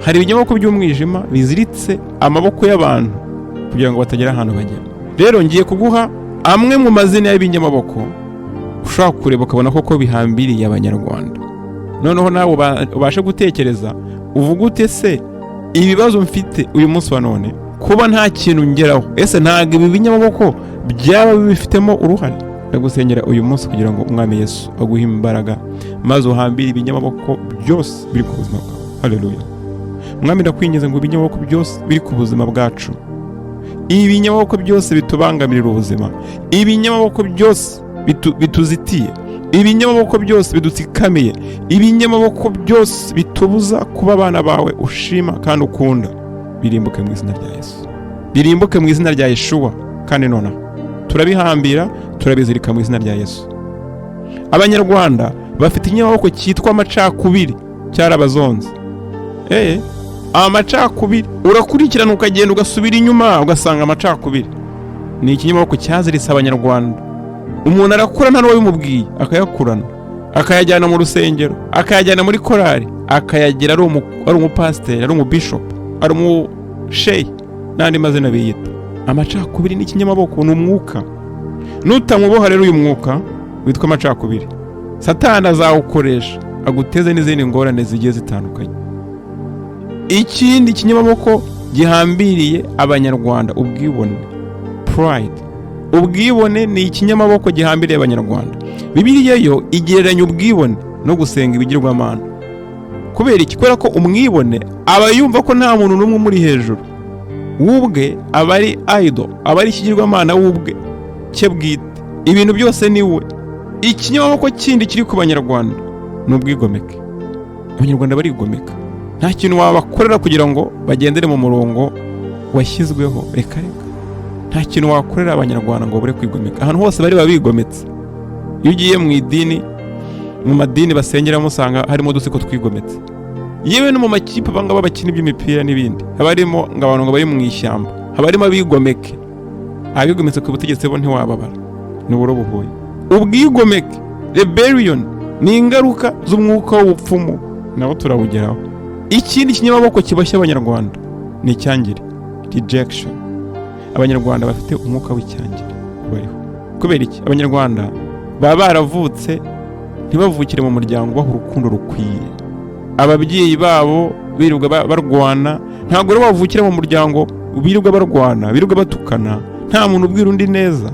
Hari ibinyamaboko by'umwijima biziritse amaboko y'abantu kugira ngo batagera ahantu bagera. Rero ngiye kuguha amwe mu mazina y'ibinyamaboko ushobora kureba ukabona koko bihambiriye Abanyarwanda. Noneho nawe ubashe gutekereza, uvuge ute: "Se ibibazo mfite uyu munsi wa none, kuba nta kintu ngeraho, ese ntabwo ibi binyamaboko byaba bibifitemo uruhare?" Ndagusengera uyu munsi kugira ngo Umwami Yesu aguhe imbaraga, maze uhambire ibinyamaboko byose biri ku buzima bwawe. Haleluya! Mwami, ndakwinginze ngo ibinyamaboko byose biri ku buzima bwacu, ibinyamaboko byose bitubangamirira ubuzima, ibinyamaboko byose bituzitiye, ibinyamaboko byose bidutsikamiye, ibinyamaboko byose bitubuza kuba abana bawe ushima kandi ukunda, birimbuke mu izina rya Yesu, birimbuke mu izina rya Yeshuwa. Kandi nonaha turabihambira, turabizirika mu izina rya Yesu. Abanyarwanda bafite ikinyamaboko cyitwa amacakubiri, cyarabazonze. Amacakubiri urakurikirana, ukagenda ugasubira inyuma, ugasanga amacakubiri ni ikinyamaboko cyaziritse Abanyarwanda. Umuntu arakura nta n'uwabimubwiye, akayakurana, akayajyana mu rusengero, akayajyana muri korari, akayagira ari umupasiteri, ari umubishopu, ari umusheyi n'andi mazina biyita. Amacakubiri ni ikinyamaboko, ni umwuka. Nutamuboha rero uyu mwuka witwa amacakubiri, Satani azawukoresha aguteze n'izindi ngorane zigiye zitandukanye. Ikindi kinyamaboko gihambiriye Abanyarwanda, ubwibone, pride. Ubwibone ni ikinyamaboko gihambiriye Abanyarwanda. Bibiliya yo igereranya ubwibone no gusenga ibigirwamana. Kubera iki? Kubera ko umwibone aba yumva ko nta muntu n'umwe umuri hejuru. We ubwe aba ari idol, aba ari ikigirwamana we ubwe cye bwite, ibintu byose ni we. Ikinyamaboko kindi kiri ku Banyarwanda ni ubwigomeke. Abanyarwanda barigomeka, nta kintu wabakorera kugira ngo bagendere mu murongo washyizweho. Reka reka, nta kintu wakorera Abanyarwanda ngo babure kwigomeka. Ahantu hose bari baba bigometse. Iyo ugiye mu idini, mu madini basengeramo, usanga harimo udutsiko twigometse. Yewe no mu makipe abangaba bakina iby'imipira n'ibindi, haba harimo ngo abantu ngo bari mu ishyamba, haba harimo abigomeke. Abigometse ku butegetsi bo ntiwababara, ni uburo buhuye. Ubwigomeke, rebellion, ni ingaruka z'umwuka w'ubupfumu, nawo turawugeraho. Ikindi kinyamaboko kiboshye Abanyarwanda ni icyangire, rejection. Abanyarwanda bafite umwuka w'icyangire bariho. Kubera iki? Abanyarwanda baba baravutse, ntibavukire mu muryango ubaha urukundo rukwiye. Ababyeyi babo birirwa barwana. Ntabwo rero wavukira mu muryango birirwa barwana, birirwa batukana, nta muntu ubwira undi neza,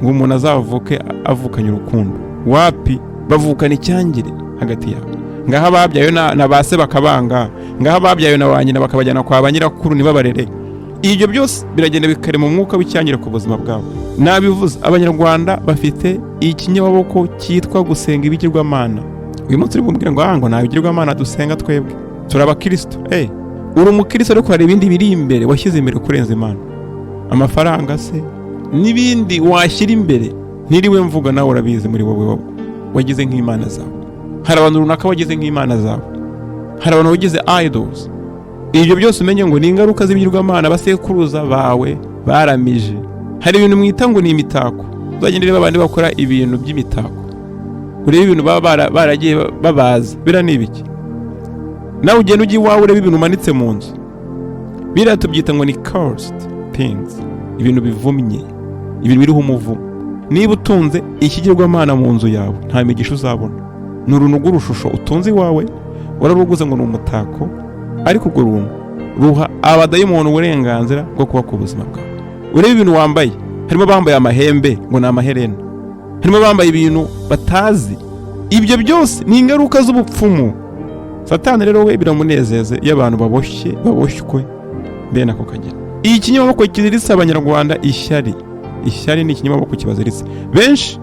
ngo umuntu azavuke avukanye urukundo. Wapi, bavukana icyangire hagati yabo. Ngaho ababyawe na ba se bakabanga, ngaho ababyawe na ba nyina bakabajyana kwa ba nyirakuru ntibabarere. Ibyo byose biragenda bikarema umwuka w'icyangire ku buzima bwabo. Nabivuze, Abanyarwanda bafite ikinyamaboko cyitwa gusenga ibigirwamana. Uyu munsi uri bumbwire ngo: "Ah, ngo nta bigirwamana dusenga, twebwe turi abakristo." Uri umukristo, ariko hari ibindi biri imbere washyize imbere kurenza Imana. Amafaranga se n'ibindi washyira imbere ntiriwe mvuga, nawe urabizi muri wowe wagize nk'imana zawe. Hari abantu runaka wagize nk'imana zawe, hari abantu wagize idols. Ibyo byose umenye ngo ni ingaruka z'ibigirwamana abasekuruza bawe baramije. Hari ibintu mwita ngo ni imitako. Uzagenda urebe abandi bakora ibintu by'imitako, urebe ibintu baba baragiye babaza. Biriya ni ibiki? Nawe ugenda ujya iwawe, urebe ibintu umanitse mu nzu. Biriya tubyita ngo ni cursed things, ibintu bivumye, ibintu biriho umuvumo. Niba utunze ikigirwamana mu nzu yawe, nta migisha uzabona. Ni uruntu rw'urushusho utunze iwawe, wararuguze ngo ni umutako, ariko urwo runtu ruha abadayimoni uburenganzira bwo kuba ku buzima bwawe. Urebe ibintu wambaye. Harimo abambaye amahembe ngo ni amaherena, harimo abambaye ibintu batazi. Ibyo byose ni ingaruka z'ubupfumu. Satani rero we biramunezeza iyo abantu baboshye, baboshywe bene ako kageni. Iyi kinyamaboko kiziritse Abanyarwanda, ishyari. Ishyari ni ikinyamaboko kibaziritse. Benshi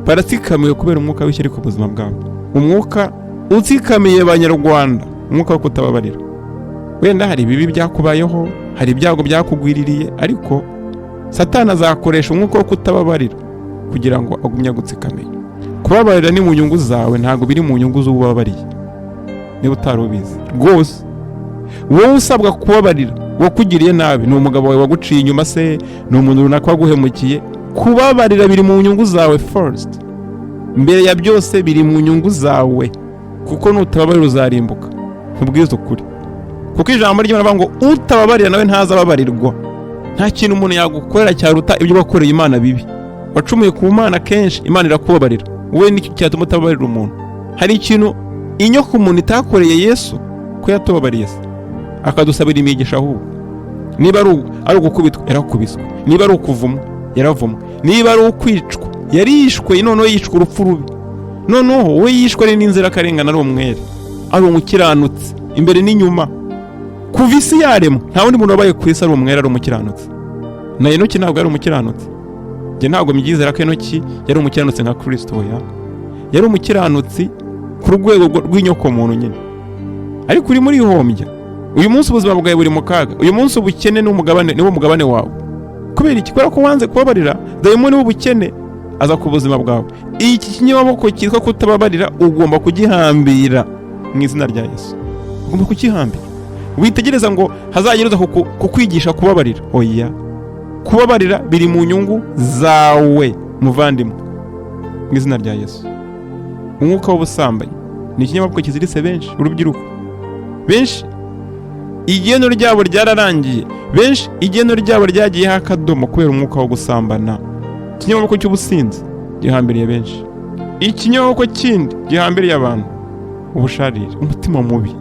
baratsikamiwe kubera umwuka w'ishyari ku buzima bwabo, umwuka utsikamiye Abanyarwanda, umwuka wo kutababarira. Wenda hari ibibi byakubayeho, hari ibyago byakugwiririye, ariko Satani azakoresha umwuka wo kutababarira kugira ngo agumye agutsikamiye. Kubabarira ni mu nyungu zawe, ntabwo biri mu nyungu z'ububabariye. Niba utari ubizi rwose, wowe usabwa kubabarira uwakugiriye nabi, ni umugabo wawe waguciye inyuma se, ni umuntu runaka waguhemukiye, kubabarira biri mu nyungu zawe first. Mbere ya byose biri mu nyungu zawe, kuko nutababarira uzarimbuka. Nkubwize ukuri. Kuko ijambo ry'Imana rivuga ngo utababarira nawe ntazababarirwa. Nta kintu umuntu yagukorera cyaruta ibyo wakoreye Imana bibi. Wacumuye ku Mana kenshi, Imana irakubabarira. Wowe nicyo cyatuma utababarira umuntu? Hari ikintu inyoko umuntu itakoreye Yesu ko yatubabariye se, akadusabira imigisha ahubwo? Niba ari ugukubitwa, yarakubiswe. Niba ari ukuvumwa, yaravumwe. Niba ari ukwicwa, yarishwe. Noneho yicwa urupfu rubi. Noneho we yishwe ari n'inzirakarengane, ari umwere, ari umukiranutsi imbere n'inyuma. Kuva isi yaremwa, nta wundi muntu wabaye ku isi ari umwere, ari umukiranutsi. Na Enoki ntabwo ari umukiranutsi. Njye ntabwo mbyizera ko Enoki yari umukiranutsi nka Kirisito. Oya, yari umukiranutsi ku rwego rw'inyokomuntu nyine. Ariko urimo urihombya uyu munsi, ubuzima bwawe buri mu kaga. Uyu munsi ubukene ni umugabane, niwo mugabane wawe. Kubera iki? Kubera ko wanze kubabarira. Dayimoni w'ubukene aza ku buzima bwawe. Iki kinyamaboko cyitwa kutababarira ugomba kugihambira mu izina rya Yesu. Ugomba kugihambira. Witegereza ngo hazagire uza kukwigisha kubabarira. Oya, kubabarira biri mu nyungu zawe, muvandimwe, mu izina rya Yesu. Umwuka w'ubusambanyi ni ikinyamaboko kiziritse benshi, urubyiruko benshi. Igeno ryabo ryararangiye, benshi igeno ryabo ryagiyeho akadomo kubera umwuka wo gusambana. Ikinyamaboko cy'ubusinzi gihambiriye benshi. Ikinyamaboko kindi gihambiriye abantu, ubusharire, umutima mubi.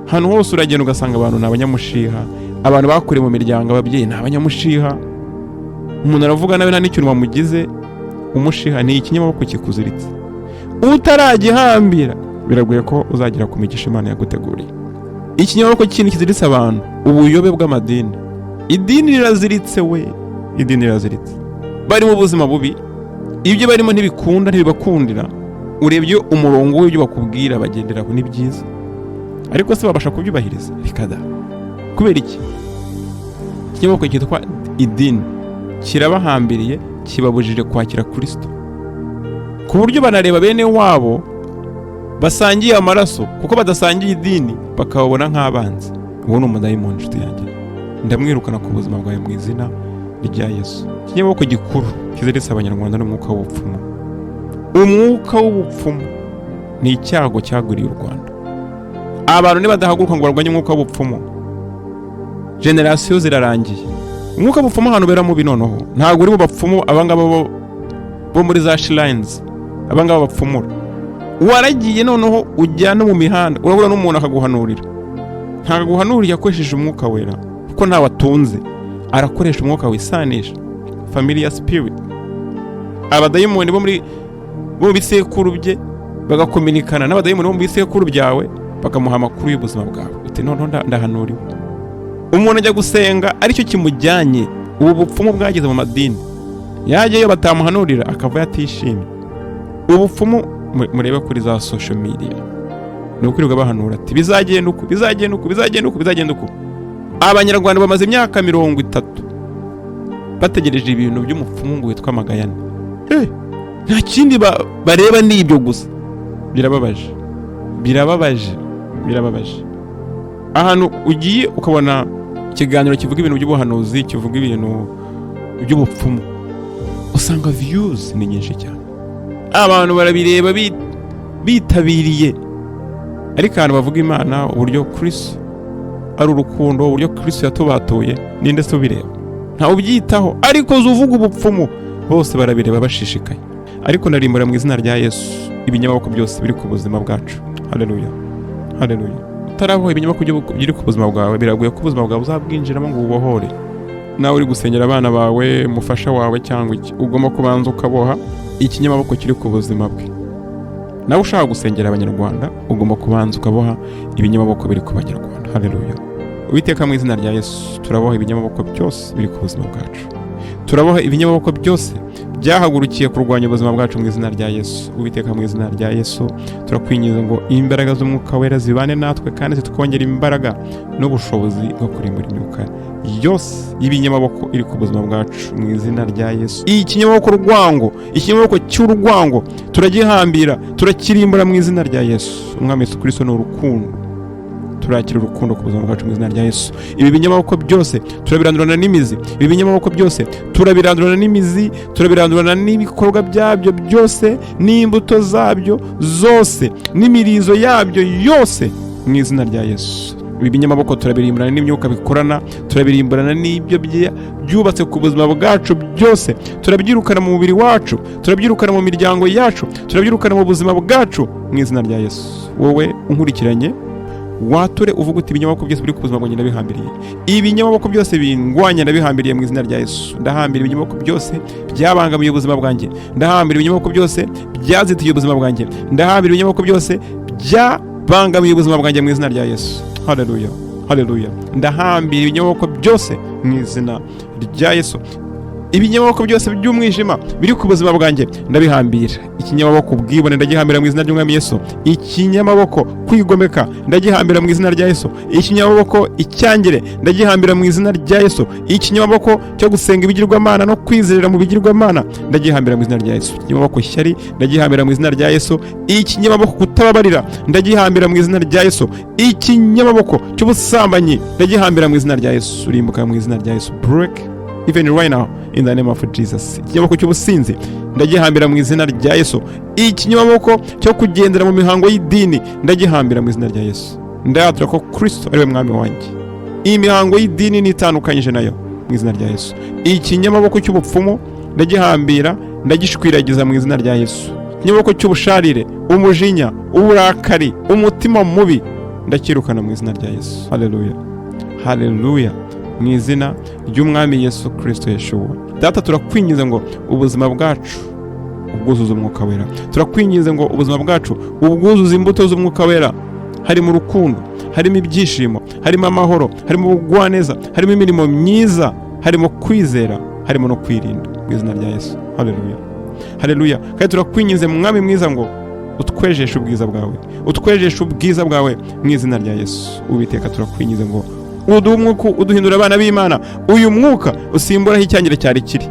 Ahantu hose uragenda ugasanga abantu ni abanyamushiha. Abantu bakuriye mu miryango, ababyeyi ni abanyamushiha. Umuntu aravuga nawe nta n'ikintu bamugize. Umushiha ni ikinyamaboko kikuziritse. Utaragihambira, biragoye ko uzagera ku migisha Imana yaguteguriye. Ikinyamaboko kindi kiziritse abantu, ubuyobe bw'amadini. Idini riraziritse we, idini riraziritse. Bari mu buzima bubi, ibyo barimo ntibikunda, ntibibakundira. Urebye umurongo w'ibyo bakubwira bagenderaho, ni byiza, ariko se babasha kubyubahiriza? Reka da. Kubera iki? Ikinyamaboko cyitwa idini kirabahambiriye, kibabujije kwakira Kirisito, ku buryo banareba bene wabo basangiye amaraso, kuko badasangiye idini, bakababona nk'abanzi. Uwo ni umudayimoni, inshuti yanjye. Ndamwirukana ku buzima bwawe mu izina rya Yesu. Ikinyamaboko gikuru kiziritse Abanyarwanda ni umwuka w'ubupfumu. Umwuka w'ubupfumu ni icyago cyaguriye u Rwanda. Abantu nibadahaguruka ngo barwanye umwuka w'ubupfumu, generasiyo zirarangiye. Umwuka w'ubupfumu ahantu ubera mubi noneho, ntabwo uri mu bapfumu abangaba bo muri za shrines, abangaba bapfumura. Waragiye noneho ujya no mu mihanda, urahura n'umuntu akaguhanurira. Ntabwo aguhanuriye akoresheje Umwuka Wera, kuko ntawe atunze. Arakoresha umwuka wisanisha, familiar spirit, abadayimoni bo mu bisekuru bye, bagakominikana n'abadayimoni bo mu bisekuru byawe, bakamuha amakuru y'ubuzima bwawe. Uti noneho ndahanuriwe. Umuntu ajya gusenga aricyo kimujyanye. Ubu bupfumu bwageze mu madini, yajyayo batamuhanurira akava yatishimye. Ubupfumu, murebe kuri za social media, ni ukwirirwa bahanura ati bizagenda uku, bizagenda uku, bizagenda uku, bizagenda uku. Abanyarwanda bamaze imyaka 30 bategereje ibintu by'umupfumu ngo witwa Magayane. Nta kindi bareba, ni ibyo gusa. Birababaje, birababaje, birababaje. Ahantu ugiye ukabona ikiganiro kivuga ibintu by'ubuhanuzi, kivuga ibintu by'ubupfumu, usanga views ni nyinshi cyane, abantu barabireba bitabiriye. Ariko ahantu bavuga Imana, uburyo Kristo ari urukundo, uburyo Kristo yatubatuye, ninde se ubireba? Ntawe ubyitaho. Ariko uvuga ubupfumu, bose barabireba bashishikaye. Ariko narimbura mu izina rya Yesu ibinyamaboko byose biri ku buzima bwacu. Haleluya, haleluya. Utaraboha ibinyamaboko biri ku buzima bwawe, biragoye ko ubuzima bwawe uzabwinjiramo ngo ububohore. Nawe uri gusengera abana bawe, umufasha wawe cyangwa iki, ugomba kubanza ukaboha ikinyamaboko kiri ku buzima bwe. Nawe ushaka gusengera Abanyarwanda, ugomba kubanza ukaboha ibinyamaboko biri ku Banyarwanda. Haleluya. Uwiteka, mu izina rya Yesu, turaboha ibinyamaboko byose biri ku buzima bwacu. Turaboha ibinyamaboko byose byahagurukiye kurwanya ubuzima bwacu mu izina rya Yesu. Uwiteka, mu izina rya Yesu, turakwinginze ngo imbaraga z'Umwuka Wera zibane natwe kandi zitwongere imbaraga n'ubushobozi bwo kurimbura imyuka yose y'ibinyamaboko iri ku buzima bwacu mu izina rya Yesu. Ikinyamaboko rwango, ikinyamaboko cy'urwango, turagihambira, turakirimbura mu izina rya Yesu. Umwami Yesu Kristo ni urukundo. Turakira urukundo ku buzima bwacu mu izina rya Yesu. Ibi binyamaboko byose turabirandurana n'imizi. Ibi binyamaboko byose turabirandurana n'imizi, turabirandurana n'ibikorwa byabyo byose, n'imbuto zabyo zose, n'imirizo yabyo yose mu izina rya Yesu. Ibi binyamaboko turabirimburana n'imyuka bikorana, turabirimburana n'ibyo byubatse ku buzima bwacu byose. Turabyirukana mu mubiri wacu, turabyirukana mu miryango yacu, turabyirukana mu buzima bwacu mu izina rya Yesu. Wowe unkurikiranye, wature uvuga uti: "Ibinyamaboko byose biri ku buzima bwanjye ndabihambiriye, ibinyamaboko byose bindwanya ndabihambiriye mu izina rya Yesu. Ndahambira ibinyamaboko byose byabangamiye ubuzima bwanjye, ndahambira ibinyamaboko byose byazitiye ubuzima bwanjye, ndahambira ibinyamaboko byose byabangamiye ubuzima bwanjye mu izina rya Yesu." Haleluya, haleluya! Ndahambira ibinyamaboko byose mu izina rya Yesu. Ibinyamaboko byose by'umwijima biri ku buzima bwanjye ndabihambira. Ikinyamaboko ubwibone ndagihambira mu izina ry'Umwami Yesu. Ikinyamaboko kwigomeka ndagihambira mu izina rya Yesu. Ikinyamaboko icyangire ndagihambira mu izina rya Yesu. Ikinyamaboko cyo gusenga ibigirwamana no kwizerera mu bigirwamana ndagihambira mu izina rya Yesu. Ikinyamaboko ishyari ndagihambira mu izina rya Yesu. Ikinyamaboko kutababarira ndagihambira mu izina rya Yesu. Ikinyamaboko cy'ubusambanyi ndagihambira mu izina rya Yesu. Urimbuka mu izina rya Yesu. Break even right now in the name of Jesus. Ikinyamaboko cy'ubusinzi ndagihambira mu izina rya Yesu. Ikinyamaboko cyo kugendera mu mihango y'idini ndagihambira mu izina rya Yesu. Ndayatura ko Kristo ariwe mwami wanjye. Iyi mihango y'idini nitandukanyije nayo mu izina rya Yesu. Ikinyamaboko cy'ubupfumu ndagihambira, ndagishwiragiza mu izina rya Yesu. Ikinyamaboko cy'ubusharire, umujinya, uburakari, umutima mubi ndakirukana mu izina rya Yesu. Haleluya, haleluya, mu izina ry'Umwami Yesu Kristo Yeshuwa. Data, turakwinginze ngo ubuzima bwacu ubwuzuze Umwuka Wera. Turakwinginze ngo ubuzima bwacu ubwuzuze imbuto z'Umwuka Wera, harimo urukundo, harimo ibyishimo, harimo amahoro, harimo ubugwaneza, harimo imirimo myiza, harimo kwizera, harimo no kwirinda, mu izina rya Yesu. Haleluya, haleluya! Kandi turakwinginze, Mwami mwiza, ngo utwejeshe ubwiza bwawe, utwejeshe ubwiza bwawe mu izina rya Yesu. Uwiteka, turakwinginze ngo uduhe umwuka uduhindura abana b'Imana, uyu mwuka usimburaho icyangire cyari kiri.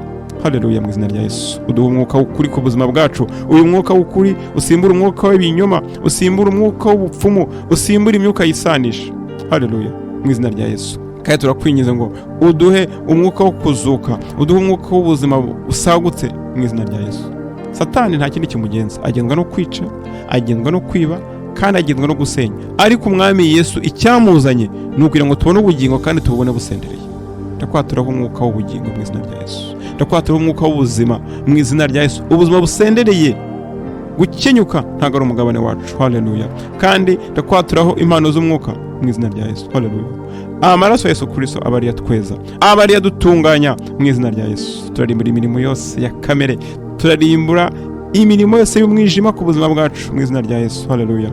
Haleluya, mu izina rya Yesu. Uduhe umwuka w'ukuri ku buzima bwacu, uyu mwuka w'ukuri usimbura umwuka w'ibinyoma, usimbura umwuka w'ubupfumu, usimbura imyuka yisanisha. Haleluya, mu izina rya Yesu. Kandi turakwinginze ngo uduhe umwuka wo kuzuka, uduhe umwuka w'ubuzima busagutse mu izina rya Yesu. Satani nta kindi kimugenza, agenzwa no kwica, agenzwa no kwiba, kandi agenzwa no gusenya. Ariko Umwami Yesu icyamuzanye ni ukugira ngo tubone ubugingo kandi tububone busendereye. Ndakwaturaho umwuka w'ubugingo mu izina rya Yesu. Ndakwaturaho umwuka w'ubuzima mu izina rya Yesu, ubuzima busendereye. Gukenyuka ntabwo ari umugabane wacu. Haleluya! Kandi ndakwaturaho impano z'umwuka mu izina rya Yesu. Haleluya! Amaraso ya Yesu Kristo aba ariyo atweza, aba ariyo adutunganya mu izina rya Yesu. Turarimbura imirimo yose ya kamere, turarimbura imirimo yose y'umwijima ku buzima bwacu mu izina rya Yesu. Haleluya,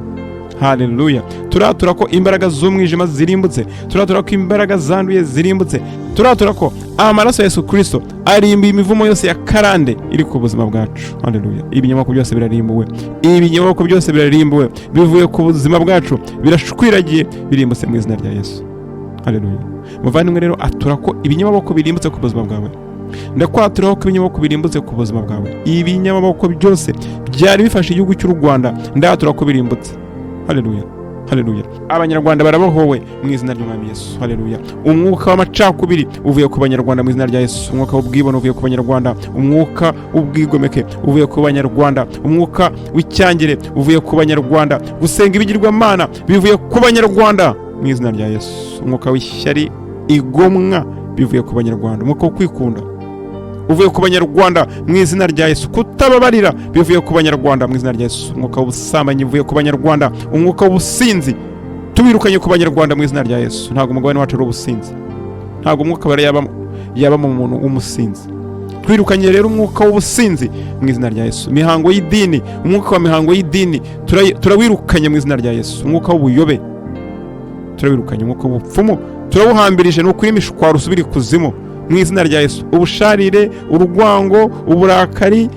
haleluya! Turatura ko imbaraga z'umwijima zirimbutse, turatura ko imbaraga zanduye zirimbutse, turatura ko amaraso ya Yesu Kristo arimbuye imivumo yose ya karande iri ku buzima bwacu. Haleluya! Ibinyamaboko byose birarimbuwe, ibinyamaboko byose birarimbuwe, bivuye ku buzima bwacu, birashwiragiye, birimbutse mu izina rya Yesu. Haleluya! Muvandimwe rero, atura ko ibinyamaboko birimbutse ku buzima bwawe. Ndakwaturaho ko ibinyamaboko birimbutse ku buzima bwawe. Ibinyamaboko byose byari bifashe igihugu cy'u Rwanda, ndatura ko birimbutse. Haleluya, haleluya! Abanyarwanda barabohowe mu izina ry'Umwami Yesu. Haleluya! Umwuka w'amacakubiri uvuye ku Banyarwanda mu izina rya Yesu. Umwuka w'ubwibone uvuye ku Banyarwanda. Umwuka w'ubwigomeke uvuye ku Banyarwanda. Umwuka w'icyangire uvuye ku Banyarwanda. Gusenga ibigirwamana bivuye ku Banyarwanda mu izina rya Yesu. Umwuka w'ishyari, igomwa bivuye ku Banyarwanda. Umwuka wo kwikunda uvuye ku Banyarwanda mu izina rya Yesu. Kutababarira bivuye ku Banyarwanda mu izina rya Yesu. Umwuka w'ubusambanyi uvuye ku Banyarwanda. Umwuka w'ubusinzi tubirukanye ku Banyarwanda mu izina rya Yesu. Ntabwo umugabane wacu ari ubusinzi, ntabwo Umwuka Wera yaba mu muntu w'umusinzi. Twirukanye rero umwuka w'ubusinzi mu izina rya Yesu. Imihango y'idini, umwuka wa mihango y'idini turawirukanye mu izina rya Yesu. Umwuka w'ubuyobe turawirukanye. Umwuka w'ubupfumu turawuhambirije, ni ukuri imishwaro usubira ikuzimu mu izina rya Yesu. Ubusharire, urwango, uburakari,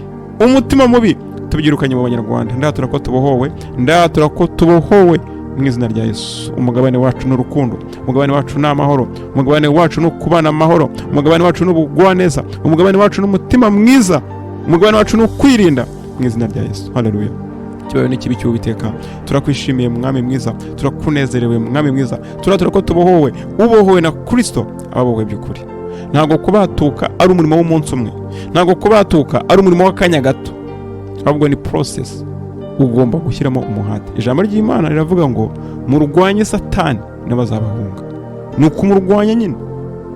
umutima mubi tubyirukanye mu Banyarwanda. Ndatura ko tubohowe, ndatura ko tubohowe mu izina rya Yesu. Umugabane wacu ni urukundo, umugabane wacu ni amahoro, umugabane wacu ni ukubana amahoro, umugabane wacu ni ubugwaneza, umugabane wacu ni umutima mwiza, umugabane wacu ni ukwirinda mu izina rya Yesu. Haleluya! Ikibazo n'ikibi cy'Uwiteka. Turakwishimiye, Mwami mwiza, turakunezerewe, Mwami mwiza. Turatura ko tubohowe. Ubohowe na Kristo aba abohowe by'ukuri. Ntabwo kubatuka ari umurimo w'umunsi umwe, ntabwo kubatuka ari umurimo w'akanya gato, ahubwo ni process. Ugomba gushyiramo umuhate. Ijambo ry'Imana riravuga ngo murwanye Satani n'abazabahunga. Ni ukumurwanya nyine.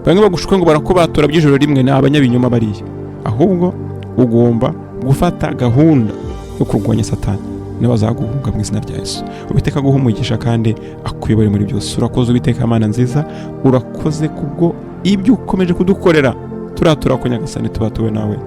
Bamwe bagushuka ngo barakubatura by'ijoro rimwe, ni abanyabinyoma bariya. Ahubwo ugomba gufata gahunda yo kurwanya Satani n'abazaguhunga mu izina rya Yesu. Uwiteka aguhe umugisha kandi akuyobore muri byose. Urakoze Uwiteka Mana nziza, urakoze kubwo ibyo ukomeje kudukorera. Turatura ko Nyagasani tuba tuwe nawe.